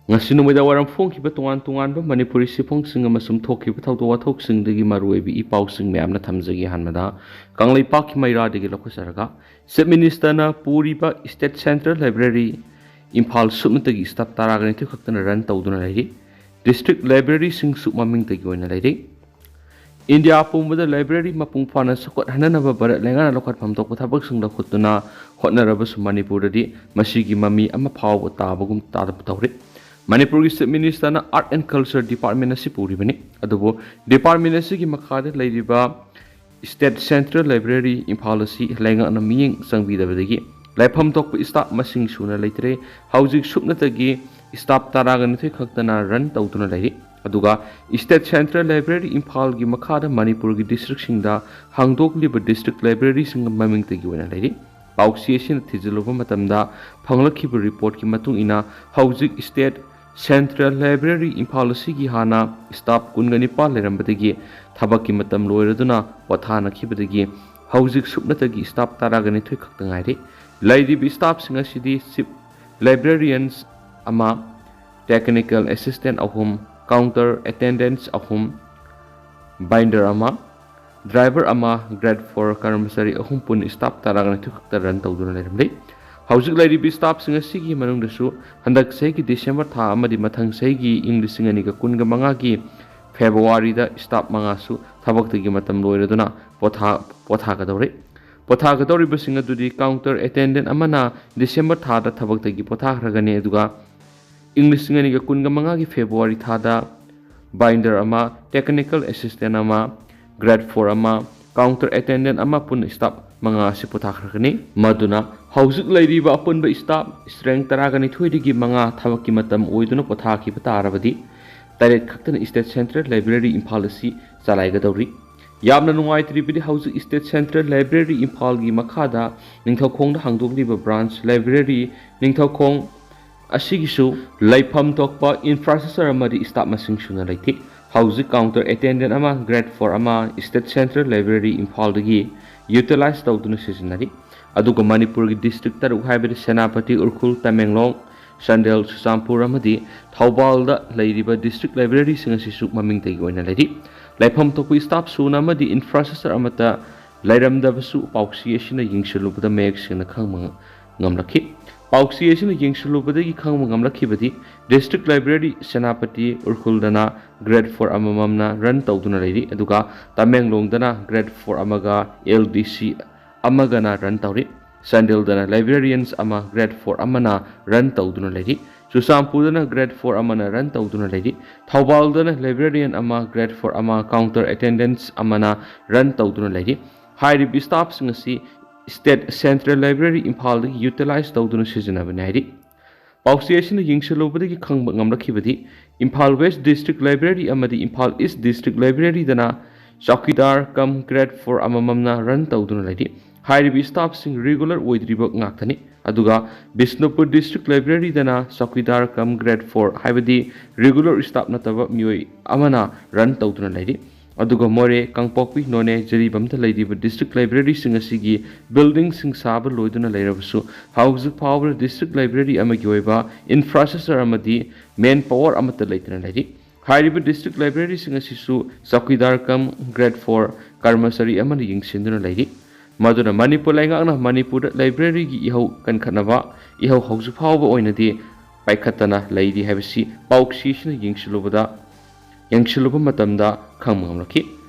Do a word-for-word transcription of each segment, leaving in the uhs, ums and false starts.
ꯉꯁꯤ ꯅꯨꯃꯤꯗꯥꯡ ꯋꯥꯏꯔꯝ ꯐꯣꯡꯈꯤꯕ ꯇꯣꯉꯥꯟ ꯇꯣꯉꯥꯟꯕ ꯃꯅꯤꯄꯨꯔꯤ ꯁꯤꯐꯣꯡꯁꯤꯡ ꯑꯃꯁꯨꯡ ꯊꯣꯛꯈꯤꯕ ꯊꯧꯗꯣꯛ ꯋꯥꯊꯣꯛꯁꯤꯡꯗꯒꯤ ꯃꯔꯨꯑꯣꯏꯕ ꯏ ꯄꯥꯎꯁꯤꯡ ꯃꯌꯥꯝꯅ ꯊꯝꯖꯒꯦ꯫ ꯑꯍꯥꯟꯕꯗ ꯀꯪꯂꯩꯄꯥꯛꯀꯤ ꯃꯩꯔꯥꯗꯒꯤ ꯂꯧꯈꯠꯆꯔꯒ, ꯆꯤꯐ ꯃꯤꯅꯤꯁꯇꯔꯅ ꯄꯨꯔꯤꯕ ꯏꯁꯇꯦꯠ ꯁꯦꯟꯇ꯭ꯔꯦꯜ ꯂꯥꯏꯕ꯭ꯔꯦꯔꯤ ꯏꯝꯐꯥꯜ ꯁꯨꯞꯅꯇꯒꯤ ꯁ꯭ꯇꯥꯐ ꯇꯔꯥꯒ ꯅꯤꯊꯣꯏ ꯈꯛꯇꯅ ꯔꯟ ꯇꯧꯗꯨꯅ ꯂꯩꯔꯤ꯫ ꯗꯤꯁꯇ꯭ꯔꯤꯛ ꯂꯥꯏꯕ꯭ꯔꯦꯔꯤꯁꯤꯡꯁꯨ ꯃꯃꯤꯡꯇꯒꯤ ꯑꯣꯏꯅ ꯂꯩꯔꯤ꯫ ꯏꯟꯗꯤꯌꯥ ꯄꯨꯝꯕꯗ ꯂꯥꯏꯕ꯭ꯔꯦꯔꯤ ꯃꯄꯨꯡ ꯐꯥꯅ ꯆꯥꯎꯈꯠꯍꯟꯅꯅꯕ ꯚꯥꯔꯠ ꯂꯩꯉꯥꯛꯅ ꯂꯧꯈꯠꯐꯝ ꯊꯣꯛꯄ ꯊꯕꯛꯁꯤꯡ ꯂꯧꯈꯠꯇꯨꯅ ꯍꯣꯠꯅꯔꯕꯁꯨ ꯃꯅꯤꯄꯨꯔꯗꯗꯤ ꯃꯁꯤꯒꯤ ꯃꯃꯤ ꯑꯃ ꯐꯥꯎꯕ ꯇꯥꯕꯒꯨꯝ ꯇꯥꯗꯕ ꯇꯧꯔꯤ꯫ ꯃꯅꯤꯄꯨꯔꯒꯤ ꯆꯤꯐ ꯃꯤꯅꯤꯁꯇꯔꯅ ꯑꯥꯔꯠ ꯑꯦꯟ ꯀꯜꯆꯔ ꯗꯤꯄꯥꯔꯠꯃꯦꯟ ꯑꯁꯤ ꯄꯨꯔꯤꯕꯅꯤ, ꯑꯗꯨꯕꯨ ꯗꯤꯄꯥꯔꯠꯃꯦꯟ ꯑꯁꯤꯒꯤ ꯃꯈꯥꯗ ꯂꯩꯔꯤꯕ ꯏꯁꯇꯦꯠ ꯁꯦꯟꯇ꯭ꯔꯦꯜ ꯂꯥꯏꯕ꯭ꯔꯦꯔꯤ ꯏꯝꯐꯥꯜ ꯑꯁꯤ ꯂꯩꯉꯥꯛꯅ ꯃꯤꯠꯌꯦꯡ ꯆꯪꯕꯤꯗꯕꯗꯒꯤ ꯂꯩꯐꯝ ꯊꯣꯛꯄ ꯏꯁꯇꯥꯐ ꯃꯁꯤꯡ ꯁꯨꯅ ꯂꯩꯇ꯭ꯔꯦ꯫ ꯍꯧꯖꯤꯛ ꯁꯨꯞꯅꯇꯒꯤ ꯏꯁꯇꯥꯐ ꯇꯔꯥꯒ ꯅꯤꯊꯣꯏ ꯈꯛꯇꯅ ꯔꯟ ꯇꯧꯗꯨꯅ ꯂꯩꯔꯤ꯫ ꯑꯗꯨꯒ ꯏꯁꯇꯦꯠ ꯁꯦꯟꯇ꯭ꯔꯦꯜ ꯂꯥꯏꯕ꯭ꯔꯦꯔꯤ ꯏꯝꯐꯥꯜꯒꯤ ꯃꯈꯥꯗ ꯃꯅꯤꯄꯨꯔꯒꯤ ꯗꯤꯁꯇ꯭ꯔꯤꯛꯁꯤꯡꯗ ꯍꯥꯡꯗꯣꯛꯂꯤꯕ ꯗꯤꯁꯇ꯭ꯔꯤꯛ ꯂꯥꯏꯕ꯭ꯔꯦꯔꯤꯁꯤꯡꯒ ꯃꯃꯤꯡꯇꯒꯤ ꯑꯣꯏꯅ ꯂꯩꯔꯤ꯫ ꯄꯥꯎꯆꯦ ꯑꯁꯤꯅ ꯊꯤꯖꯤꯜꯂꯨꯕ ꯃꯇꯝꯗ ꯐꯪꯂꯛꯈꯤꯕ ꯔꯤꯄꯣꯔꯠꯀꯤ ꯃꯇꯨꯡ ꯏꯟꯅ, ꯍꯧꯖꯤꯛ ꯏꯁꯇꯦꯠ ꯁꯦꯟꯇ꯭ꯔꯦꯜ ꯂꯥꯏꯕ꯭ꯔꯦꯔꯤ ꯏꯝꯐꯥꯜ ꯑꯁꯤꯒꯤ ꯍꯥꯟꯅ ꯏꯁꯇꯥꯐ ꯀꯨꯟꯒ ꯅꯤꯄꯥꯜ ꯂꯩꯔꯝꯕꯗꯒꯤ ꯊꯕꯛꯀꯤ ꯃꯇꯝ ꯂꯣꯏꯔꯗꯨꯅ ꯄꯣꯊꯥꯅꯈꯤꯕꯗꯒꯤ ꯍꯧꯖꯤꯛ ꯁꯨꯞꯅꯇꯒꯤ ꯏꯁꯇꯥꯐ ꯇꯔꯥꯒ ꯅꯤꯊꯣꯏ ꯈꯛꯇ ꯉꯥꯏꯔꯤ꯫ ꯂꯩꯔꯤꯕ ꯏꯁꯇꯥꯐꯁꯤꯡ ꯑꯁꯤꯗꯤ ꯆꯤꯐ ꯂꯥꯏꯕ꯭ꯔꯦꯔꯤꯌꯟꯁ ꯑꯃ, ꯇꯦꯛꯅꯤꯀꯦꯜ ꯑꯦꯁꯤꯁꯇꯦꯟ ꯑꯍꯨꯝ, ꯀꯥꯎꯟꯇꯔ ꯑꯦꯇꯦꯟꯗꯦꯟꯁ ꯑꯍꯨꯝ, ꯕꯥꯏꯟꯗꯔ ꯑꯃ, ꯗ꯭ꯔꯥꯏꯚꯔ ꯑꯃ, ꯒ꯭ꯔꯦꯗ ꯐꯣꯔ ꯀꯔꯃꯆꯥꯔꯤ ꯑꯍꯨꯝ, ꯄꯨꯟꯅ ꯏꯁꯇꯥꯐ ꯇꯔꯥꯒ ꯅꯤꯊꯣꯏ ꯈꯛꯇ ꯔꯟ ꯇꯧꯗꯨꯅ ꯂꯩꯔꯝꯂꯤ꯫ ꯍꯧꯖꯤꯛ ꯂꯩꯔꯤꯕ ꯏꯁꯇꯥꯐꯁꯤꯡ ꯑꯁꯤꯒꯤ ꯃꯅꯨꯡꯗꯁꯨ ꯍꯟꯗꯛ ꯆꯍꯤꯒꯤ ꯗꯤꯁꯦꯝꯕꯔ ꯊꯥ ꯑꯃꯗꯤ ꯃꯊꯪ ꯆꯍꯤꯒꯤ ꯏꯪ ꯂꯤꯁꯤꯡ ꯑꯅꯤꯒ ꯀꯨꯟꯒ ꯃꯉꯥꯒꯤ ꯐꯦꯕ꯭ꯔꯨꯋꯥꯔꯤꯗ ꯏꯁꯇꯥꯐ ꯃꯉꯥꯁꯨ ꯊꯕꯛꯇꯒꯤ ꯃꯇꯝ ꯂꯣꯏꯔꯗꯨꯅ ꯄꯣꯊꯥ-, ꯄꯣꯊꯥꯒꯗꯧꯔꯤ꯫ ꯄꯣꯊꯥꯒꯗꯧꯔꯤꯕꯁꯤꯡ ꯑꯗꯨꯗꯤ ꯀꯥꯎꯟꯇꯔ ꯑꯦꯇꯦꯟꯗꯦꯟ ꯑꯃꯅ ꯗꯤꯁꯦꯝꯕꯔ ꯊꯥꯗ ꯊꯕꯛꯇꯒꯤ ꯄꯣꯊꯥꯈ꯭ꯔꯒꯅꯤ, ꯑꯗꯨꯒ ꯏꯪ ꯂꯤꯁꯤꯡ ꯑꯅꯤꯒ ꯀꯨꯟꯒ ꯃꯉꯥꯒꯤ ꯐꯦꯕ꯭ꯔꯨꯋꯥꯔꯤ ꯊꯥꯗ ꯕꯥꯏꯟꯗꯔ ꯑꯃ, ꯇꯦꯛꯅꯤꯀꯦꯜ ꯑꯦꯁꯤꯁꯇꯦꯟ ꯑꯃ, ꯒ꯭ꯔꯦꯗ ꯐꯣꯔ ꯑꯃ, ꯀꯥꯎꯟꯇꯔ ꯑꯦꯇꯦꯟꯗꯦꯟ ꯑꯃ, ꯄꯨꯟꯅ ꯏꯁꯇꯥꯐ ꯃꯉꯥ ꯑꯁꯤ ꯄꯣꯊꯥꯈ꯭ꯔꯒꯅꯤ꯫ ꯃꯗꯨꯅ ꯍꯧꯖꯤꯛ ꯂꯩꯔꯤꯕ ꯑꯄꯨꯟꯕ ꯏꯁꯇꯥꯐ ꯏꯁꯇ꯭ꯔꯦꯡ ꯇꯔꯥꯒ ꯅꯤꯊꯣꯏꯗꯒꯤ ꯃꯉꯥ ꯊꯕꯛꯀꯤ ꯃꯇꯝ ꯑꯣꯏꯗꯨꯅ ꯄꯣꯊꯥꯈꯤꯕ ꯇꯥꯔꯕꯗꯤ ꯇꯔꯦꯠ ꯈꯛꯇꯅ ꯏꯁꯇꯦꯠ ꯁꯦꯟꯇ꯭ꯔꯦꯜ ꯂꯥꯏꯕ꯭ꯔꯦꯔꯤ ꯏꯝꯐꯥꯜ ꯑꯁꯤ ꯆꯂꯥꯏꯒꯗꯧꯔꯤ꯫ ꯌꯥꯝꯅ ꯅꯨꯡꯉꯥꯏꯇ꯭ꯔꯤꯕꯗꯤ ꯍꯧꯖꯤꯛ ꯏꯁꯇꯦꯠ ꯁꯦꯟꯇ꯭ꯔꯦꯜ ꯂꯥꯏꯕ꯭ꯔꯦꯔꯤ ꯏꯝꯐꯥꯜꯒꯤ ꯃꯈꯥꯗ ꯅꯤꯡꯊꯧꯈꯣꯡꯗ ꯍꯥꯡꯗꯣꯛꯂꯤꯕ ꯕ꯭ꯔꯥꯟꯁ ꯂꯥꯏꯕ꯭ꯔꯦꯔꯤ ꯅꯤꯡꯊꯧꯈꯣꯡ ꯑꯁꯤꯒꯤꯁꯨ ꯂꯩꯐꯝ ꯊꯣꯛꯄ ꯏꯟꯐ꯭ꯔꯥꯁ꯭ꯇ꯭ꯔꯛꯆꯔ ꯑꯃꯗꯤ ꯏꯁꯇꯥꯐ ꯃꯁꯤꯡ ꯁꯨꯅ ꯂꯩꯇꯦ꯫ ꯍꯧꯖꯤꯛ ꯀꯥꯎꯟꯇꯔ ꯑꯦꯇꯦꯟꯗꯦꯟ ꯑꯃ, ꯒ꯭ꯔꯦꯗ ꯐꯣꯔ ꯑꯃ ꯏꯁꯇꯦꯠ ꯁꯦꯟꯇ꯭ꯔꯦꯜ ꯂꯥꯏꯕ꯭ꯔꯦꯔꯤ ꯏꯝꯐꯥꯜꯗꯒꯤ ꯌꯨꯇꯤꯂꯥꯏꯖ ꯇꯧꯗꯨꯅ ꯁꯤꯖꯤꯟꯅꯔꯤ꯫ ꯑꯗꯨꯒ ꯃꯅꯤꯄꯨꯔꯒꯤ ꯗꯤꯁꯇ꯭ꯔꯤꯛ ꯇꯔꯨꯛ ꯍꯥꯏꯕꯗꯤ ꯁꯦꯅꯥꯄꯇꯤ, ꯎꯈ꯭ꯔꯨꯜ, ꯇꯃꯦꯡꯂꯣꯡ, ꯆꯥꯟꯗꯦꯜ, ꯆꯨꯔꯆꯥꯟꯄꯨꯔ ꯑꯃꯗꯤ ꯊꯧꯕꯥꯜꯗ ꯂꯩꯔꯤꯕ district libraryꯁꯤꯡ ꯑꯁꯤꯁꯨ ꯃꯃꯤꯡꯇꯒꯤ ꯑꯣꯏꯅ ꯂꯩꯔꯤ꯫ ꯂꯩꯐꯝ ꯊꯣꯛꯄ staff ꯁꯨꯅ ꯑꯃꯗꯤ infrastructure ꯑꯃꯠꯇ ꯂꯩꯔꯝꯗꯕꯁꯨ ꯄꯥꯎꯆꯦ ꯑꯁꯤꯅ ꯌꯦꯡꯁꯤꯜꯂꯨꯕꯗ ꯃꯌꯦꯛ ꯁꯦꯡꯅ ꯈꯪꯕ ꯉꯝꯂꯛꯈꯤ꯫ ꯄꯥꯎꯆꯦ ꯑꯁꯤꯅ ꯌꯦꯡꯁꯤꯜꯂꯨꯕꯗꯒꯤ ꯈꯪꯕ ꯉꯝꯂꯛꯈꯤꯕꯗꯤ district library Senapati ꯎꯔꯈꯨꯜꯗꯅ grade four ꯑꯃꯃꯝꯅ run ꯇꯧꯗꯨꯅ ꯂꯩꯔꯤ, ꯑꯗꯨꯒ ꯇꯃꯦꯡꯂꯣꯡꯗꯅ grade four ꯑꯃꯒ L D C ꯑꯃꯒꯅ run ꯇꯧꯔꯤ꯫ ꯆꯥꯟꯗꯦꯜꯗꯅ librarians ꯑꯃ grade four ꯑꯃꯅ run ꯇꯧꯗꯨꯅ ꯂꯩꯔꯤ꯫ ꯆꯨꯔꯆꯥꯟꯄꯨꯔꯗꯅ grade four ꯑꯃꯅ run ꯇꯧꯗꯨꯅ ꯂꯩꯔꯤ꯫ ꯊꯧꯕꯥꯜꯗꯅ librarian ꯑꯃ grade four ꯑꯃ counter attendance ꯑꯃꯅ run ꯇꯧꯗꯨꯅ ꯂꯩꯔꯤ꯫ ꯍꯥꯏꯔꯤꯕ staffꯁꯤꯡ ꯑꯁꯤ state central library ꯏꯝꯐꯥꯜꯗꯒꯤ utilize ꯇꯧꯗꯨꯅ ꯁꯤꯖꯤꯟꯅꯕꯅꯤ ꯍꯥꯏꯔꯤ꯫ ꯄꯥꯎꯆꯦ ꯑꯁꯤꯅ ꯌꯦꯡꯁꯤꯜꯂꯨꯕꯗꯒꯤ ꯈꯪꯕ ꯉꯝꯂꯛꯈꯤꯕꯗꯤ ꯏꯝꯐꯥꯜ West district library ꯑꯃꯗꯤ Imphal East district libraryꯗꯅ chowkidar cum grade four ꯑꯃꯃꯝꯅ run ꯇꯧꯗꯨꯅ ꯂꯩꯔꯤ꯫ ꯍꯥꯏꯔꯤꯕ staffꯁꯤꯡ regular ꯑꯣꯏꯗ꯭ꯔꯤꯕ ꯉꯥꯛꯇꯅꯤ꯫ ꯑꯗꯨꯒ Bishnupur district libraryꯗꯅ chowkidar cum grade four ꯍꯥꯏꯕꯗꯤ regular staff ꯅꯠꯇꯕ ꯃꯤꯑꯣꯏ ꯑꯃꯅ run ꯇꯧꯗꯨꯅ ꯂꯩꯔꯤ꯫ ꯑꯗꯨꯒ ꯃꯣꯔꯦ, ꯀꯥꯡꯄꯣꯛꯄꯤ, ꯅꯣꯅꯦ, ꯖꯤꯔꯤꯕꯥꯝꯗ ꯂꯩꯔꯤꯕ district libraryꯁꯤꯡ ꯑꯁꯤꯒꯤ buildingꯁꯤꯡ ꯁꯥꯕ ꯂꯣꯏꯗꯨꯅ ꯂꯩꯔꯕꯁꯨ ꯍꯧꯖꯤꯛ ꯐꯥꯎꯕꯗ district library ꯑꯃꯒꯤ ꯑꯣꯏꯕ infrastructure ꯑꯃꯗꯤ manpower ꯑꯃꯠꯇ ꯂꯩꯇꯅ ꯂꯩꯔꯤ꯫ ꯍꯥꯏꯔꯤꯕ district libraryꯁꯤꯡ ꯑꯁꯤꯁꯨ ꯆꯧꯀꯤꯗꯥꯔ cum grade four ꯀꯔꯃꯆꯥꯔꯤ ꯑꯃꯅ ꯌꯦꯡꯁꯤꯟꯗꯨꯅ ꯂꯩꯔꯤ꯫ ꯃꯗꯨꯅ ꯃꯅꯤꯄꯨꯔ ꯂꯩꯉꯥꯛꯅ ꯃꯅꯤꯄꯨꯔꯗ libraryꯒꯤ ꯏꯍꯧ ꯀꯟꯈꯠꯅꯕ ꯏꯍꯧ ꯍꯧꯖꯤꯛ ꯐꯥꯎꯕ ꯑꯣꯏꯅꯗꯤ ꯄꯥꯏꯈꯠꯇꯅ ꯂꯩꯔꯤ ꯍꯥꯏꯕꯁꯤ ꯄꯥꯎꯆꯦꯁꯤꯅ ꯌꯦꯡꯁꯤꯜꯂꯨꯕꯗ ꯌꯦꯡꯁꯤꯜꯂꯨꯕ ꯃꯇꯝꯗ ꯈꯪꯕ ꯉꯝꯂꯛꯈꯤ꯫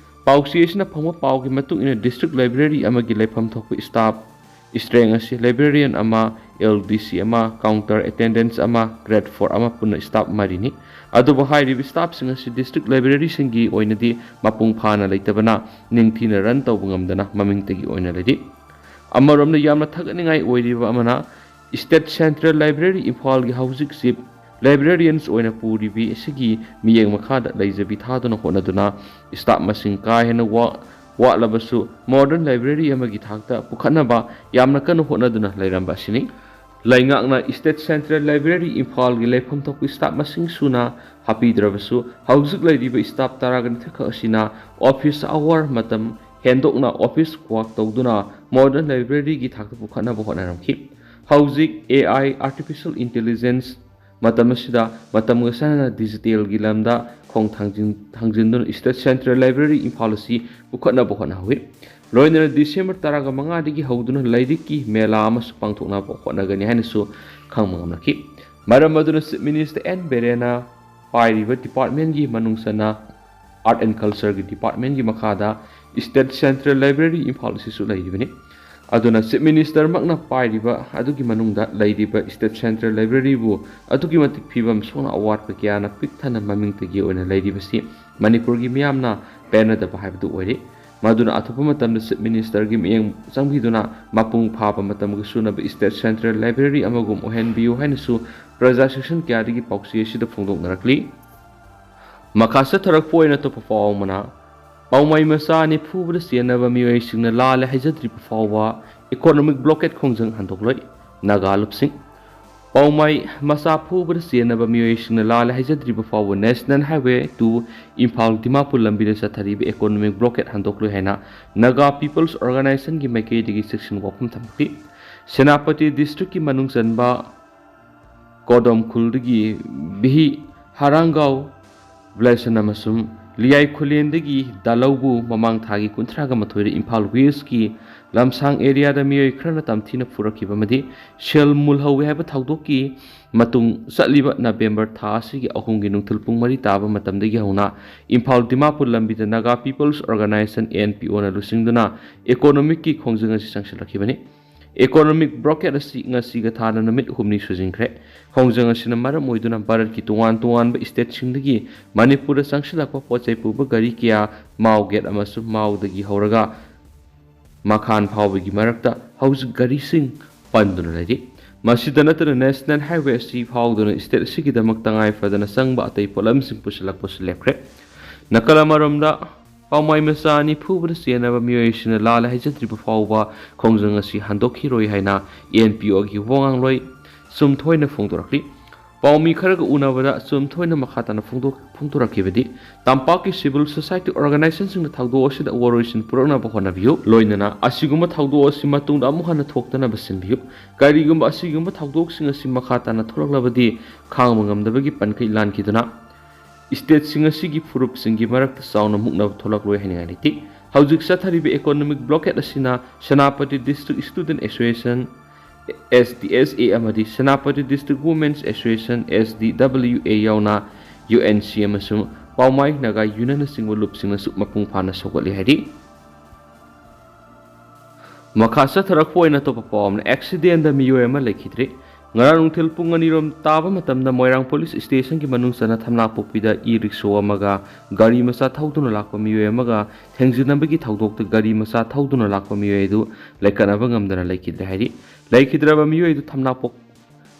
ꯄꯥꯎꯆꯦ ꯑꯁꯤꯅ ꯐꯪꯕ ꯄꯥꯎꯒꯤ ꯃꯇꯨꯡ ꯏꯟꯅ district library ꯑꯃꯒꯤ ꯂꯩꯐꯝ ꯊꯣꯛꯄ staff strength ꯑꯁꯤ librarian ꯑꯃ, L D C ꯑꯃ, counter attendance ꯑꯃ, grade four ꯑꯃ, ꯄꯨꯟꯅ staff ꯃꯔꯤꯅꯤ꯫ ꯑꯗꯨꯕꯨ ꯍꯥꯏꯔꯤꯕ staffꯁꯤꯡ ꯑꯁꯤ district libraryꯁꯤꯡꯒꯤ ꯑꯣꯏꯅꯗꯤ ꯃꯄꯨꯡ ꯐꯥꯅ ꯂꯩꯇꯕꯅ ꯅꯤꯡꯊꯤꯅ run ꯇꯧꯕ ꯉꯝꯗꯅ ꯃꯃꯤꯡꯇꯒꯤ ꯑꯣꯏꯅ ꯂꯩꯔꯤ꯫ ꯑꯃꯔꯣꯝꯗ ꯌꯥꯝꯅ ꯊꯥꯒꯠꯅꯤꯡꯉꯥꯏ ꯑꯣꯏꯔꯤꯕ ꯑꯃꯅ State Central Library ꯏꯝꯐꯥꯜꯒꯤ ꯍꯧꯖꯤꯛ chief librarians ꯑꯣꯏꯅ ꯄꯨꯔꯤꯕꯤ ꯑꯁꯤꯒꯤ ꯃꯤꯠꯌꯦꯡ ꯃꯈꯥꯗ ꯂꯩꯖꯕꯤ ꯊꯥꯗꯨꯅ ꯍꯣꯠꯅꯗꯨꯅ staff ꯃꯁꯤꯡ ꯀꯥ ꯍꯦꯟꯅ ꯋꯥ-, ꯋꯥꯠꯂꯕꯁꯨ modern library ꯑꯃꯒꯤ ꯊꯥꯛꯇ ꯄꯨꯈꯠꯅꯕ ꯌꯥꯝꯅ ꯀꯟꯅ ꯍꯣꯠꯅꯗꯨꯅ ꯂꯩꯔꯝꯕ ꯑꯁꯤꯅꯤ꯫ ꯂꯩꯉꯥꯛꯅ State Central Library ꯏꯝꯐꯥꯜꯒꯤ ꯂꯩꯐꯝ ꯊꯣꯛꯄ staff ꯃꯁꯤꯡ ꯁꯨꯅ ꯍꯥꯞꯄꯤꯗ꯭ꯔꯕꯁꯨ ꯍꯧꯖꯤꯛ ꯂꯩꯔꯤꯕ staff ꯇꯔꯥꯒ ꯅꯤꯊꯣꯏꯈꯛ ꯑꯁꯤꯅ office hour ꯃꯇꯝ ꯍꯦꯟꯗꯣꯛꯅ office work ꯇꯧꯗꯨꯅ modern libraryꯒꯤ ꯊꯥꯛꯇ ꯄꯨꯈꯠꯅꯕ ꯍꯣꯠꯅꯔꯝꯈꯤ꯫ ꯍꯧꯖꯤꯛ ꯑꯦ ꯑꯥꯏ, ꯑꯥꯔꯇꯤꯐꯤꯁꯤꯌꯦꯜ ꯏꯟꯇꯦꯂꯤꯖꯦꯟꯁ, ꯃꯇꯝ ꯑꯁꯤꯗ ꯃꯇꯝꯒ ꯆꯥꯟꯅꯅ ꯗꯤꯖꯤꯇꯦꯜꯒꯤ ꯂꯝꯗ ꯈꯣꯡ ꯊꯥꯡꯖꯤꯟ-, ꯊꯥꯡꯖꯤꯟꯗꯨꯅ ꯏꯁꯇꯦꯠ ꯁꯦꯟꯇ꯭ꯔꯦꯜ ꯂꯥꯏꯕ꯭ꯔꯦꯔꯤ ꯏꯝꯐꯥꯜ ꯑꯁꯤ ꯄꯨꯈꯠꯅꯕ ꯍꯣꯠꯅꯍꯧꯏ꯫ ꯂꯣꯏꯅꯅ ꯗꯤꯁꯦꯝꯕꯔ ꯇꯔꯥꯒ ꯃꯉꯥꯗꯒꯤ ꯍꯧꯗꯨꯅ ꯂꯥꯏꯔꯤꯛꯀꯤ ꯃꯦꯂꯥ ꯑꯃꯁꯨ ꯄꯥꯡꯊꯣꯛꯅꯕ ꯍꯣꯠꯅꯒꯅꯤ ꯍꯥꯏꯅꯁꯨ ꯈꯪꯕ ꯉꯝꯂꯛꯈꯤ꯫ ꯃꯔꯝ ꯑꯗꯨꯅ ꯆꯤꯐ ꯃꯤꯅꯤꯁꯇꯔ ꯑꯦꯟ ꯕꯤꯔꯦꯟꯅ ꯄꯥꯏꯔꯤꯕ ꯗꯤꯄꯥꯔꯠꯃꯦꯟꯒꯤ ꯃꯅꯨꯡ ꯆꯟꯅ ꯑꯥꯔꯠ ꯑꯦꯟ ꯀꯜꯆꯔꯒꯤ ꯗꯤꯄꯥꯔꯠꯃꯦꯟꯒꯤ ꯃꯈꯥꯗ ꯏꯁꯇꯦꯠ ꯁꯦꯟꯇ꯭ꯔꯦꯜ ꯂꯥꯏꯕ꯭ꯔꯦꯔꯤ ꯏꯝꯐꯥꯜ ꯑꯁꯤꯁꯨ ꯂꯩꯔꯤꯕꯅꯤ꯫ ꯑꯗꯨꯅ ꯆꯤꯐ ꯃꯤꯅꯤꯁꯇꯔꯃꯛꯅ ꯄꯥꯏꯔꯤꯕ ꯑꯗꯨꯒꯤ ꯃꯅꯨꯡꯗ ꯂꯩꯔꯤꯕ ꯏꯁꯇꯦꯠ ꯁꯦꯟꯇ꯭ꯔꯦꯜ ꯂꯥꯏꯕ꯭ꯔꯦꯔꯤꯕꯨ ꯑꯗꯨꯛꯀꯤ ꯃꯇꯤꯛ ꯐꯤꯕꯝ ꯁꯣꯛꯅ ꯑꯋꯥꯠꯄ ꯀꯌꯥꯅ ꯄꯤꯛ ꯊꯟꯅ ꯃꯃꯤꯡꯇꯒꯤ ꯑꯣꯏꯅ ꯂꯩꯔꯤꯕꯁꯤ ꯃꯅꯤꯄꯨꯔꯒꯤ ꯃꯤꯌꯥꯝꯅ ꯄꯦꯟꯅꯗꯕ ꯍꯥꯏꯕꯗꯨ ꯑꯣꯏꯔꯦ꯫ ꯃꯗꯨꯅ ꯑꯊꯨꯕ ꯃꯇꯝꯗ ꯆꯤꯐ ꯃꯤꯅꯤꯁꯇꯔꯒꯤ ꯃꯤꯠꯌꯦꯡ ꯆꯪꯕꯤꯗꯨꯅ ꯃꯄꯨꯡ ꯐꯥꯕ ꯃꯇꯝꯒ ꯆꯨꯅꯕ ꯏꯁꯇꯦꯠ ꯁꯦꯟꯇ꯭ꯔꯦꯜ ꯂꯥꯏꯕ꯭ꯔꯦꯔꯤ ꯑꯃꯒꯨꯝ ꯑꯣꯏꯍꯟꯕꯤꯌꯨ ꯍꯥꯏꯅꯁꯨ ꯄ꯭ꯔꯖꯥ ꯁꯦꯛꯁꯟ ꯀꯌꯥꯗꯒꯤ ꯄꯥꯎꯆꯦ ꯑꯁꯤꯗ ꯐꯣꯡꯗꯣꯛꯅꯔꯛꯂꯤ꯫ ꯃꯈꯥ ꯆꯠꯊꯔꯛꯄ ꯑꯣꯏꯅ ꯑꯇꯣꯞꯄ ꯄꯥꯎ ꯑꯃꯅ, ꯄꯥꯎꯃꯥꯏ ꯃꯆꯥ ꯑꯅꯤ ꯐꯨꯕꯗ ꯆꯦꯟꯅꯕ ꯃꯤꯑꯣꯏꯁꯤꯡꯅ ꯂꯥꯜꯂꯦ ꯍꯥꯏꯖꯗ꯭ꯔꯤꯕ ꯐꯥꯎꯕ ꯏꯀꯣꯅꯣꯃꯤꯛ ꯕ꯭ꯂꯣꯀꯦꯠ ꯈꯣꯡꯖꯪ ꯍꯟꯗꯣꯛꯂꯣꯏ꯫ ꯅꯥꯒꯥ ꯂꯨꯞꯁꯤꯡ꯫ ꯄꯥꯎꯃꯥꯏ ꯃꯆꯥ ꯐꯨꯕꯗ ꯆꯦꯟꯅꯕ ꯃꯤꯑꯣꯏꯁꯤꯡꯅ ꯂꯥꯜꯂꯦ ꯍꯥꯏꯖꯗ꯭ꯔꯤꯕ ꯐꯥꯎꯕ national highway two Imphal Dimapur ꯂꯝꯕꯤꯗ ꯆꯠꯊꯔꯤꯕ ꯏꯀꯣꯅꯣꯃꯤꯛ ꯕ꯭ꯂꯣꯀꯦꯠ ꯍꯟꯗꯣꯛꯂꯣꯏ ꯍꯥꯏꯅ ꯅꯥꯒꯥ ꯄꯤꯄꯜꯁ ꯑꯣꯔꯒꯅꯥꯏꯖꯦꯁꯟꯒꯤ ꯃꯥꯏꯀꯩꯗꯒꯤ ꯆꯦꯛꯁꯤꯟ ꯋꯥꯐꯝ ꯊꯝꯈꯤ꯫ ꯁꯦꯅꯥꯄꯇꯤ ꯗꯤꯁꯇ꯭ꯔꯤꯛꯀꯤ ꯃꯅꯨꯡ ꯆꯟꯕ ꯀꯣꯗꯣꯝ ꯈꯨꯜꯗꯒꯤ ꯕꯤꯍꯤ ꯍꯥꯔꯥꯡꯒꯥꯎ ꯕ꯭ꯂꯦꯁꯟ ꯑꯃꯁꯨꯡ ꯂꯤꯌꯥꯏ ꯈꯨꯂꯦꯟꯗꯒꯤ ꯗꯥꯂꯧꯕꯨ ꯃꯃꯥꯡ ꯊꯥꯒꯤ ꯀꯨꯟꯊ꯭ꯔꯥꯒ ꯃꯥꯊꯣꯏꯗ ꯏꯝꯐꯥꯜ ꯋꯦꯁꯀꯤ ꯂꯝꯁꯥꯡ ꯑꯦꯔꯤꯌꯥꯗ ꯃꯤꯑꯣꯏ ꯈꯔꯅ ꯇꯝꯊꯤꯅ ꯐꯨꯔꯛꯈꯤꯕ ꯑꯃꯗꯤ ꯁꯦꯜ ꯃꯨꯜꯍꯧꯋꯦ ꯍꯥꯏꯕ ꯊꯧꯗꯣꯛꯀꯤ ꯃꯇꯨꯡ ꯆꯠꯂꯤꯕ ꯅꯕꯦꯝꯕꯔ ꯊꯥ ꯑꯁꯤꯒꯤ ꯑꯍꯨꯝꯒꯤ ꯅꯨꯡꯊꯤꯜ ꯄꯨꯡ ꯃꯔꯤ ꯇꯥꯕ ꯃꯇꯝꯗꯒꯤ ꯍꯧꯅ ꯏꯝꯐꯥꯜ ꯗꯤꯃꯥꯄꯨꯔ ꯂꯝꯕꯤꯗ Naga peoples organisation, N P O ꯂꯨꯆꯤꯡꯗꯨꯅ ꯏꯀꯣꯅꯣꯃꯤꯛꯀꯤ ꯈꯣꯡꯖꯪ ꯑꯁꯤ ꯆꯪꯁꯤꯜꯂꯛꯈꯤꯕꯅꯤ꯫ ꯏꯀꯣꯅꯣꯃꯤꯛ ꯕ꯭ꯂꯣꯀꯦꯠ ꯑꯁꯤ ꯉꯁꯤꯒ ꯊꯥꯅ ꯅꯨꯃꯤꯠ ꯍꯨꯝꯅꯤ ꯁꯨꯖꯤꯟꯈ꯭ꯔꯦ꯫ ꯈꯣꯡꯖꯪ ꯑꯁꯤꯅ ꯃꯔꯝ ꯑꯣꯏꯗꯨꯅ ꯚꯥꯔꯠꯀꯤ ꯇꯣꯉꯥꯟ ꯇꯣꯉꯥꯟꯕ ꯏꯁꯇꯦꯠꯁꯤꯡꯗꯒꯤ ꯃꯅꯤꯄꯨꯔꯗ ꯆꯪꯁꯤꯜꯂꯛꯄ ꯄꯣꯠ ꯆꯩ ꯄꯨꯕ ꯒꯥꯔꯤ ꯀꯌꯥ ꯃꯥꯎ ꯒꯦꯠ ꯑꯃꯁꯨꯡ ꯃꯥꯎꯗꯒꯤ ꯍꯧꯔꯒ ꯃꯈꯥꯟ ꯐꯥꯎꯕꯒꯤ ꯃꯔꯛꯇ ꯍꯧꯖꯤꯛ ꯒꯥꯔꯤꯁꯤꯡ ꯄꯟꯗꯨꯅ ꯂꯩꯔꯤ꯫ ꯃꯁꯤꯗ ꯅꯠꯇꯅ ꯅꯦꯁꯅꯦꯜ ꯍꯥꯏꯋꯦ ꯑꯁꯤ ꯐꯥꯎꯗꯨꯅ ꯏꯁꯇꯦꯠ ꯑꯁꯤꯒꯤꯗꯃꯛ ꯇꯉꯥꯏ ꯐꯗꯅ ꯆꯪꯕ ꯑꯇꯩ ꯄꯣꯠꯂꯝꯁꯤꯡ ꯄꯨꯁꯤꯜꯂꯛꯄꯁꯨ ꯂꯦꯞꯈ꯭ꯔꯦ꯫ ꯅꯥꯀꯜ ꯑꯃꯔꯣꯝꯗ ꯄꯥꯎꯃꯥꯏ ꯃꯆꯥ ꯑꯅꯤ ꯐꯨꯕꯗ ꯆꯦꯟꯅꯕ ꯃꯤꯑꯣꯏꯁꯤꯡꯅ ꯂꯥꯜꯂꯦ ꯍꯥꯏꯖꯗ꯭ꯔꯤꯕ ꯐꯥꯎꯕ ꯈꯣꯡꯖꯪ ꯑꯁꯤ ꯍꯟꯗꯣꯛꯈꯤꯔꯣꯏ ꯍꯥꯏꯅ ꯑꯦꯟ ꯄꯤ ꯑꯣꯒꯤ ꯋꯥꯉꯥꯡꯂꯣꯏ ꯆꯨꯝꯊꯣꯏꯅ ꯐꯣꯡꯗꯣꯔꯛꯂꯤ꯫ ꯄꯥꯎꯃꯤ ꯈꯔꯒ ꯎꯅꯕꯗ ꯑꯆꯨꯝ ꯊꯣꯏꯅ ꯃꯈꯥ ꯇꯥꯅ ꯐꯣꯡꯗꯣꯛ-, ꯐꯣꯡꯗꯣꯔꯛꯈꯤꯕꯗꯤ, ꯇꯝꯄꯥꯛꯀꯤ civil society organizationꯁꯤꯡꯅ ꯊꯧꯗꯣꯛ ꯑꯁꯤꯗ ꯋꯥꯔꯣꯏꯁꯤꯟ ꯄꯨꯔꯛꯅꯕ ꯍꯣꯠꯅꯕꯤꯌꯨ꯫ ꯂꯣꯏꯅꯅ ꯑꯁꯤꯒꯨꯝꯕ ꯊꯧꯗꯣꯛ ꯑꯁꯤ ꯃꯇꯨꯡꯗ ꯑꯃꯨꯛ ꯍꯟꯅ ꯊꯣꯛꯇꯅꯕ ꯁꯤꯟꯕꯤꯌꯨ꯫ ꯀꯔꯤꯒꯨꯝꯕ ꯑꯁꯤꯒꯨꯝꯕ ꯊꯧꯗꯣꯛꯁꯤꯡ ꯑꯁꯤ ꯃꯈꯥ ꯇꯥꯅ ꯊꯣꯛꯂꯛꯂꯕꯗꯤ, ꯈꯥꯡꯕ ꯉꯝꯗꯕꯒꯤ ꯄꯟꯈꯩ ꯂꯥꯟꯈꯤꯗꯨꯅ stateꯁꯤꯡ ꯑꯁꯤꯒꯤ ꯐꯨꯔꯨꯞꯁꯤꯡꯒꯤ ꯃꯔꯛꯇ ꯆꯥꯎꯅ ꯃꯨꯛꯅꯕ ꯊꯣꯛꯂꯛꯂꯣꯏ ꯍꯥꯏꯅꯤꯡꯉꯥꯏ ꯂꯩꯇꯦ꯫ ꯍꯧꯖꯤꯛ ꯆꯠꯊꯔꯤꯕ economic blockade ꯑꯁꯤꯅ Senapati District Student Association, S D S A, ꯑꯃꯗꯤ Senapati District Women's Association, S D W A, ꯌꯥꯎꯅ U N C ꯑꯃꯁꯨꯡ ꯄꯥꯎꯃꯥꯏ ꯅꯥꯒꯥ ꯌꯨꯅꯤꯌꯟꯅꯆꯤꯡꯕ ꯂꯨꯞꯁꯤꯡꯅꯁꯨ ꯃꯄꯨꯡ ꯐꯥꯅ ꯁꯧꯒꯠꯂꯤ ꯍꯥꯏꯔꯤ꯫ ꯃꯈꯥ ꯆꯠꯊꯔꯛꯄ ꯑꯣꯏꯅ ꯑꯇꯣꯞꯄ ꯄꯥꯎ ꯑꯃꯅ, accidentꯗ ꯃꯤꯑꯣꯏ ꯑꯃ ꯂꯩꯈꯤꯗ꯭ꯔꯦ꯫ ꯉꯔꯥꯡ ꯅꯨꯡꯊꯤꯜ ꯄꯨꯡ ꯑꯅꯤꯔꯣꯝ ꯇꯥꯕ ꯃꯇꯝꯗ ꯃꯣꯏꯔꯥꯡ police stationꯒꯤ ꯃꯅꯨꯡ ꯆꯟꯅ ꯊꯝꯅꯥꯄꯣꯛꯄꯤꯗ e-rickshaw ꯑꯃꯒ ꯒꯥꯔꯤ ꯃꯆꯥ ꯊꯧꯗꯨꯅ ꯂꯥꯛꯄ ꯃꯤꯑꯣꯏ ꯑꯃꯒ ꯊꯦꯡꯖꯤꯟꯅꯕꯒꯤ ꯊꯧꯗꯣꯛꯇ ꯒꯥꯔꯤ ꯃꯆꯥ ꯊꯧꯗꯨꯅ ꯂꯥꯛꯄ ꯃꯤꯑꯣꯏ ꯑꯗꯨ ꯂꯩꯈꯠꯅꯕ ꯉꯝꯗꯅ ꯂꯩꯈꯤꯗ꯭ꯔꯦ ꯍꯥꯏꯔꯤ꯫ ꯂꯩꯈꯤꯗ꯭ꯔꯕ ꯃꯤꯑꯣꯏ ꯑꯗꯨ ꯊꯝꯅꯥꯄꯣꯛ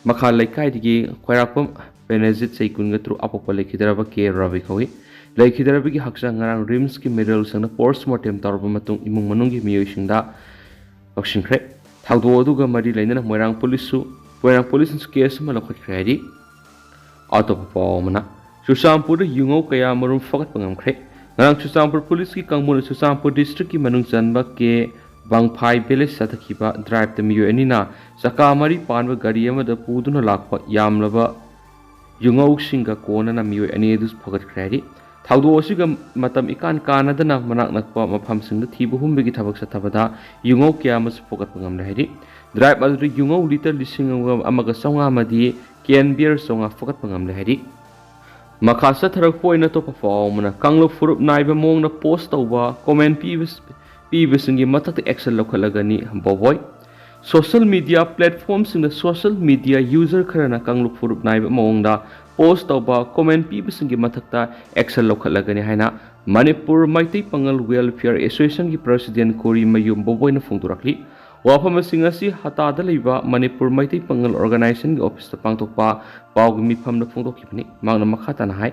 ꯃꯈꯥ ꯂꯩꯀꯥꯏꯗꯒꯤ ꯈ꯭ꯋꯥꯏꯔꯥꯛꯄꯝ ꯄ꯭ꯔꯦꯅꯖꯤꯠ, ꯆꯍꯤ ꯀꯨꯟꯒ ꯇꯔꯨꯛ, ꯑꯄꯣꯛꯄ ꯂꯩꯈꯤꯗ꯭ꯔꯕ ꯀꯦ ꯔꯕꯤ ꯀꯧꯏ꯫ ꯂꯩꯈꯤꯗ꯭ꯔꯕꯒꯤ ꯍꯛꯆꯥꯡ ꯉꯔꯥꯡ ꯔꯤꯝꯁꯀꯤ ꯃꯦꯗꯤꯀꯦꯜ ꯁꯪꯗ post mortem ꯇꯧꯔꯕ ꯃꯇꯨꯡ ꯏꯃꯨꯡ ꯃꯅꯨꯡꯒꯤ ꯃꯤꯑꯣꯏꯁꯤꯡꯗ ꯂꯧꯁꯤꯟꯈ꯭ꯔꯦ꯫ ꯊꯧꯗꯣꯛ ꯑꯗꯨꯒ ꯃꯔꯤ ꯂꯩꯅꯅ ꯃꯣꯏꯔꯥꯡ policeꯁꯨ, ꯃꯣꯏꯔꯥꯡ policeꯅꯁꯨ case ꯑꯃ ꯂꯧꯈꯠꯈ꯭ꯔꯦ ꯍꯥꯏꯔꯤ꯫ ꯑꯇꯣꯞꯄ ꯄꯥꯎ ꯑꯃꯅ, ꯆꯨꯔꯆꯥꯟꯄꯨꯔꯗ ꯌꯨꯉꯧ ꯀꯌꯥ ꯃꯔꯨꯝ ꯐꯒꯠꯄ ꯉꯝꯈ꯭ꯔꯦ꯫ ꯉꯔꯥꯡ ꯆꯨꯔꯆꯥꯟꯄꯨꯔ policeꯀꯤ ꯀꯥꯡꯕꯨꯅ ꯆꯨꯔꯆꯥꯟꯄꯨꯔ districtꯀꯤ ꯃꯅꯨꯡ ꯆꯟꯕ ꯀꯦ ꯕꯪꯐꯥꯏ village ꯆꯠꯊꯈꯤꯕ driveꯇ ꯃꯤꯑꯣꯏ ꯑꯅꯤꯅ ꯆꯀꯥ ꯃꯔꯤ ꯄꯥꯟꯕ ꯒꯥꯔꯤ ꯑꯃꯗ ꯄꯨꯗꯨꯅ ꯂꯥꯛꯄ ꯌꯥꯝꯂꯕ ꯌꯨꯉꯧꯁꯤꯡꯒ ꯀꯣꯟꯅꯅ ꯃꯤꯑꯣꯏ ꯑꯅꯤ ꯑꯗꯨ ꯐꯒꯠꯈ꯭ꯔꯦ ꯍꯥꯏꯔꯤ꯫ ꯊꯧꯗꯣꯛ ꯑꯁꯤꯒ ꯃꯇꯝ ꯏꯀꯥꯟ ꯀꯥꯟꯅꯗꯅ ꯃꯅꯥꯛ ꯅꯛꯄ ꯃꯐꯝꯁꯤꯡꯗ ꯊꯤꯕ ꯍꯨꯝꯕꯒꯤ ꯊꯕꯛ ꯆꯠꯊꯕꯗ ꯌꯨꯉꯧ ꯀꯌꯥ ꯑꯃꯁꯨ ꯐꯒꯠꯄ ꯉꯝꯂꯦ ꯍꯥꯏꯔꯤ꯫ Drive ꯑꯗꯨꯗ ꯌꯨꯉꯧ litre ꯂꯤꯁꯤꯡ ꯑꯃꯒ ꯆꯥꯝꯃꯉꯥ ꯑꯃꯗꯤ can beer ꯆꯥꯝꯃꯉꯥ ꯐꯒꯠꯄ ꯉꯝꯂꯦ ꯍꯥꯏꯔꯤ꯫ ꯃꯈꯥ ꯆꯠꯊꯔꯛꯄ ꯑꯣꯏꯅ ꯑꯇꯣꯞꯄ ꯄꯥꯎ ꯑꯃꯅ, ꯀꯥꯡꯂꯨꯞ ꯐꯨꯔꯨꯞ ꯅꯥꯏꯕ ꯃꯑꯣꯡꯗ post ꯇꯧꯕ, comment ꯄꯤꯕ, ꯄꯤꯕꯁꯤꯡꯒꯤ ꯃꯊꯛꯇ action ꯂꯧꯈꯠꯂꯒꯅꯤ ꯕꯣꯕꯣꯏ꯫ Social media platformꯁꯤꯡꯗ social media user ꯈꯔꯅ ꯀꯥꯡꯂꯨꯞ ꯐꯨꯔꯨꯞ ꯅꯥꯏꯕ ꯃꯑꯣꯡꯗ post ꯇꯧꯕ, comment ꯄꯤꯕꯁꯤꯡꯒꯤ ꯃꯊꯛꯇ action ꯂꯧꯈꯠꯂꯒꯅꯤ ꯍꯥꯏꯅ ꯃꯅꯤꯄꯨꯔ ꯃꯩꯇꯩ ꯄꯥꯉꯜ Welfare Associationꯒꯤ president ꯀꯣꯔꯤꯃꯌꯨꯝ ꯕꯣꯕꯣꯏꯅ ꯐꯣꯡꯗꯣꯔꯛꯂꯤ꯫ ꯋꯥꯐꯝꯁꯤꯡ ꯑꯁꯤ ꯍꯇꯥꯗ ꯂꯩꯕ ꯃꯅꯤꯄꯨꯔ ꯃꯩꯇꯩ ꯄꯥꯉꯜ organizationꯒꯤ officeꯇ ꯄꯥꯡꯊꯣꯛꯄ ꯄꯥꯎꯒꯤ ꯃꯤꯐꯝꯗ ꯐꯣꯡꯗꯣꯛꯈꯤꯕꯅꯤ꯫ ꯃꯍꯥꯛꯅ ꯃꯈꯥ ꯇꯥꯅ ꯍꯥꯏ,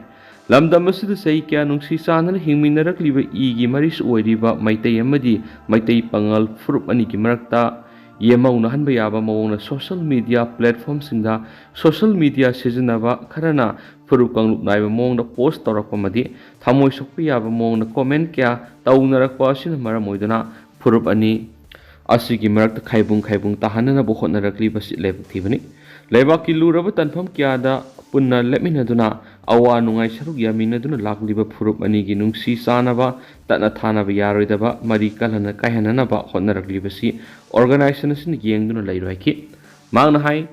ꯂꯝꯗꯝ ꯑꯁꯤꯗ ꯆꯍꯤ ꯀꯌꯥ ꯅꯨꯡꯁꯤ ꯆꯥꯟꯅꯅ ꯍꯤꯡꯃꯤꯟꯅꯔꯛꯂꯤꯕ ꯏꯒꯤ ꯃꯔꯤꯁꯨ ꯑꯣꯏꯔꯤꯕ ꯃꯩꯇꯩ ꯑꯃꯗꯤ ꯃꯩꯇꯩ ꯄꯥꯉꯜ ꯐꯨꯔꯨꯞ ꯑꯅꯤꯒꯤ ꯃꯔꯛꯇ ꯌꯦꯃꯧꯅꯍꯟꯕ ꯌꯥꯕ ꯃꯑꯣꯡꯗ social media platformꯁꯤꯡꯗ social media ꯁꯤꯖꯤꯟꯅꯕ ꯈꯔꯅ ꯐꯨꯔꯨꯞ ꯀꯥꯡꯂꯨꯞ ꯅꯥꯏꯕ ꯃꯑꯣꯡꯗ post ꯇꯧꯔꯛꯄ ꯑꯃꯗꯤ ꯊꯃꯣꯏ ꯁꯣꯛꯄ ꯌꯥꯕ ꯃꯑꯣꯡꯗ comment ꯀꯌꯥ ꯇꯧꯅꯔꯛꯄ ꯑꯁꯤꯅ ꯃꯔꯝ ꯑꯣꯏꯗꯨꯅ ꯐꯨꯔꯨꯞ ꯑꯅꯤ ꯑꯁꯤꯒꯤ ꯃꯔꯛꯇ ꯈꯥꯏꯕꯨꯡ ꯈꯥꯏꯕꯨꯡ ꯇꯥꯍꯟꯅꯅꯕ ꯍꯣꯠꯅꯔꯛꯂꯤꯕꯁꯤ ꯂꯥꯏꯕꯛ ꯊꯤꯕꯅꯤ꯫ ꯂꯩꯕꯥꯛꯀꯤ ꯂꯨꯔꯕ ꯇꯥꯟꯐꯝ ꯀꯌꯥꯗ ꯄꯨꯟꯅ ꯂꯦꯞꯃꯤꯟꯅꯗꯨꯅ ꯑꯋꯥ ꯅꯨꯡꯉꯥꯏ ꯁꯔꯨꯛ ꯌꯥꯃꯤꯟꯅꯗꯨꯅ ꯂꯥꯛꯂꯤꯕ ꯐꯨꯔꯨꯞ ꯑꯅꯤꯒꯤ ꯅꯨꯡꯁꯤ ꯆꯥꯟꯅꯕ, ꯇꯠꯅ ꯊꯥꯅꯕ ꯌꯥꯔꯣꯏꯗꯕ ꯃꯔꯤ ꯀꯜꯍꯟꯅ ꯀꯥꯏꯍꯟꯅꯅꯕ ꯍꯣꯠꯅꯔꯛꯂꯤꯕꯁꯤ organization ꯑꯁꯤꯅ ꯌꯦꯡꯗꯨꯅ ꯂꯩꯔꯣꯏ ꯍꯥꯏꯈꯤ꯫ ꯃꯍꯥꯛꯅ ꯍꯥꯏ,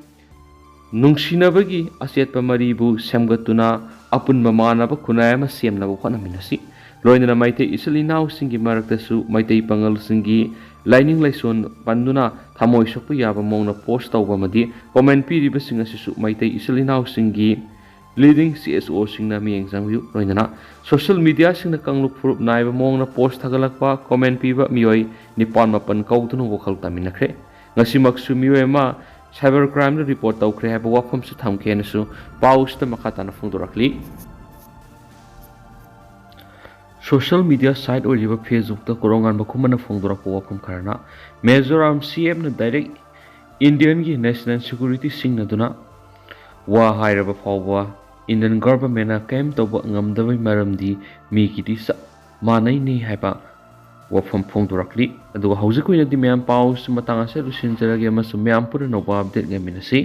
ꯅꯨꯡꯁꯤꯅꯕꯒꯤ ꯑꯆꯦꯠꯄ ꯃꯔꯤꯕꯨ ꯁꯦꯝꯒꯠꯇꯨꯅ ꯑꯄꯨꯟꯕ ꯃꯥꯟꯅꯕ ꯈꯨꯟꯅꯥꯏ ꯑꯃ ꯁꯦꯝꯅꯕ ꯍꯣꯠꯅꯃꯤꯟꯅꯁꯤ꯫ ꯂꯣꯏꯅꯅ ꯃꯩꯇꯩ ꯏꯆꯤꯜ ꯏꯅꯥꯎꯁꯤꯡꯒꯤ ꯃꯔꯛꯇꯁꯨ ꯃꯩꯇꯩ ꯄꯥꯉꯜꯁꯤꯡꯒꯤ ꯂꯥꯏꯅꯤꯡ ꯂꯥꯏꯁꯣꯟ ꯄꯟꯗꯨꯅ ꯊꯃꯣꯏ ꯁꯣꯛꯄ ꯌꯥꯕ ꯃꯑꯣꯡꯗ post ꯇꯧꯕ ꯑꯃꯗꯤ comment ꯄꯤꯔꯤꯕꯁꯤꯡ ꯑꯁꯤꯁꯨ ꯃꯩꯇꯩ ꯏꯆꯤꯜ ꯏꯅꯥꯎꯁꯤꯡꯒꯤ leading CSOꯁꯤꯡꯅ ꯃꯤꯠꯌꯦꯡ ꯆꯪꯕꯤꯌꯨ꯫ ꯂꯣꯏꯅꯅ social mediaꯁꯤꯡꯗ ꯀꯥꯡꯂꯨꯞ ꯐꯨꯔꯨꯞ ꯅꯥꯏꯕ ꯃꯑꯣꯡꯗ post ꯊꯥꯒꯠꯂꯛꯄ, comment ꯄꯤꯕ ꯃꯤꯑꯣꯏ ꯅꯤꯄꯥꯜ ꯃꯥꯄꯜ ꯀꯧꯗꯨꯅ ꯋꯥꯈꯜ ꯇꯥꯃꯤꯟꯅꯈ꯭ꯔꯦ꯫ ꯉꯁꯤꯃꯛꯁꯨ ꯃꯤꯑꯣꯏ ꯑꯃ cyber crimeꯗ report ꯇꯧꯈ꯭ꯔꯦ ꯍꯥꯏꯕ ꯋꯥꯐꯝꯁꯨ ꯊꯝꯈꯤ ꯍꯥꯏꯅꯁꯨ ꯄꯥꯎꯁꯤꯗ ꯃꯈꯥ ꯇꯥꯅ ꯐꯣꯡꯗꯣꯔꯛꯂꯤ꯫ Social media site ꯑꯣꯏꯔꯤꯕ Facebookꯇ ꯀꯣꯔꯣꯉꯥꯟꯕ ꯈꯨꯃꯟꯅ ꯐꯣꯡꯗꯣꯔꯛꯄ ꯋꯥꯐꯝ ꯈꯔꯅ, ꯃꯤꯖꯣꯔꯥꯝ CMꯅ direct Indianꯒꯤ national security ꯁꯤꯡꯅꯗꯨꯅ ꯋꯥ ꯍꯥꯏꯔꯕ ꯐꯥꯎꯕ Indian governmentꯅ ꯀꯔꯤꯝ ꯇꯧꯕ ꯉꯝꯗꯕꯒꯤ ꯃꯔꯝꯗꯤ ꯃꯤꯒꯤꯗꯤ ꯆꯞ ꯃꯥꯟꯅꯩꯅꯤ ꯍꯥꯏꯕ ꯋꯥꯐꯝ ꯐꯣꯡꯗꯣꯔꯛꯂꯤ꯫ ꯑꯗꯨꯒ ꯍꯧꯖꯤꯛ ꯑꯣꯏꯅꯗꯤ ꯃꯌꯥꯝ ꯄꯥꯎꯁꯤ ꯃꯇꯥꯡ ꯑꯁꯤꯗ ꯂꯣꯏꯁꯤꯟꯖꯔꯒꯦ ꯑꯃꯁꯨꯡ ꯃꯌꯥꯝ ꯄꯨꯟꯅ ꯅꯧꯕ update ꯉꯥꯏꯃꯤꯟꯅꯁꯤ꯫